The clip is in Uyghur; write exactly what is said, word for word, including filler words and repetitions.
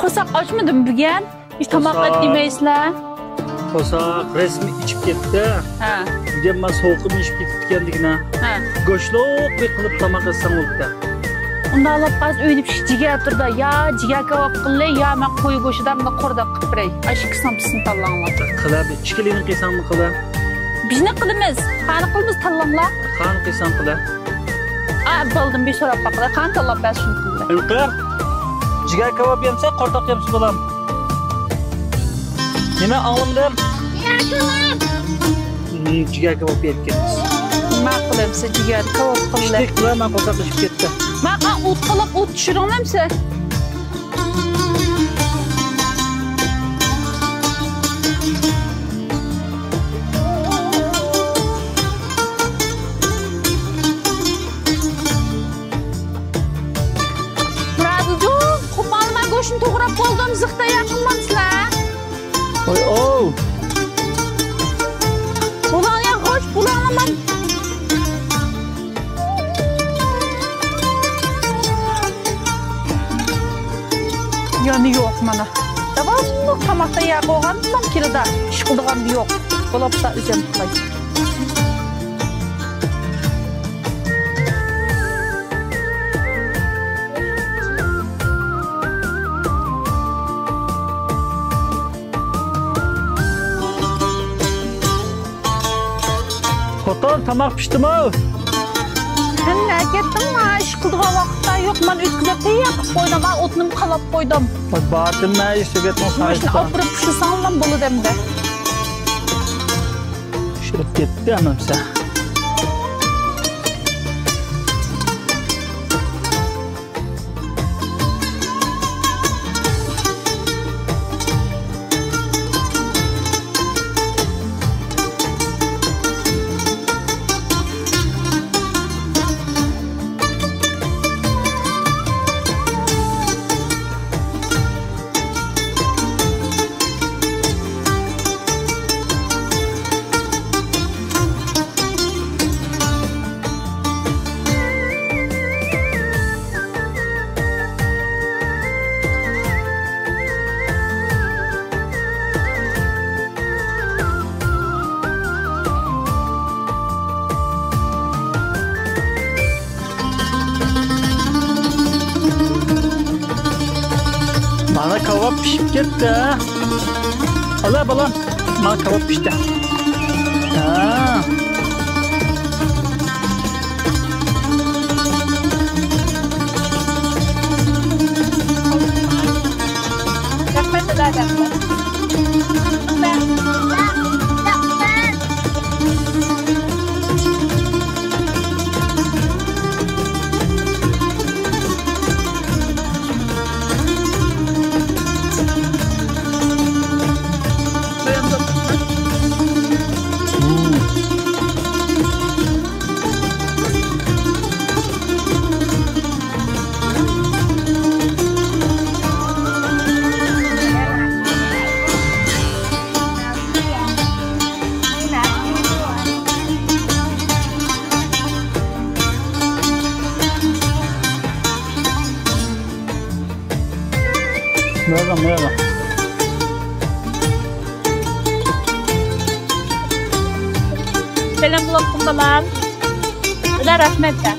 قورساق ئاچمىدىمۇ بۈگۈن؟ ھېچ تاماق قورساق ئەتمەيسىلەر. قورساق رەسمىي ئىچىپ كەتتى. ھە. بۈگۈن مانا سوغۇقىم ئېشىپ كېتىپتىكەن دېگىنە. ھە. گۆشلۈك بىر قىلىپ تاماق ئەتسەڭ بوپتۇ. ئۇنداق بولۇپ قالسا ئۆيدە پىششىق جىگەر تۇرىدۇ. يا جىگەر كاۋاپ قىللى، يا مەن قوي گۆشىدە مۇنداق قورداق قىلىپ بېرەي. ئاشۇ ئىككىسىنىڭ بىرسىنى تاللاڭلار. قىلە بىر ئىككىلىنى قىلساڭمۇ قىلە. بىزنى قىلىمىز. قانى قىلىمىز، تاللاڭلار. قانى قىلساڭ قىلە. ئا، بالدىن بىر سوراپ باقىلى. قانى تاللاپ بەرسۇن قىلىمىز. ئىنقىر. جىگەر كاۋاپ يەمسە، قورساق يەمسە بالام. نېمە ئاڭلىمىدىم؟ جىگەر كاۋاپ. ھىم، جىگەر كاۋاپ يەتكەنمىز. ماقۇل ئەمسە جىگەر كاۋاپ قىلدى. ئىشتەك بىلەن ماقۇل ساقلىشىپ كەتتى. ماقا ئوت قىلىپ ئوت چۈشۈرۈڭلەمسە. مۇرادىلجان، قوپالما گۆشنى توغراپ بولدۇم، زىختا ياقمامسىلەر؟ ۋاي، ئوو. بۇلاڭ ياغاچ، بۇلاڭلىما. يەنە يوق مانا. داۋاملىق تاماقتا يەپ قويغاندىن كېيىن ئىش قىلىدىغان يوق. بولۇپتا ئۆزۈم قىلاي. خوتۇن، تاماق پىشتىمۇ؟ سەن نەگە كەتتىڭ؟ مانا ئىش قىلىدىغان ۋاقىتتا يوق. مەن ئۆتكۈزۈپ تەييار قىلىپ قويدۇم. ھا، ئوتنىمۇ قالاپ قويدۇم. ۋاي، بارتىم مەن ئىشلىگەتنىڭ ماشىنا سايىسىدا. ئاپىرىپ پۇشلىساڭلام بولىدۇ ئەمدى. پىشىرىپ كەتتى ھەممىسى. مانا كاۋاپ پىشىپ كەتتى. ئالا بالام، مانا كاۋاپ پىشتى. ھا. رەھمەت، خۇدا رەھمەت. مېغا، مېغا. سەلام بولۇپتۇ بالام. خۇدا رەھمەت دە.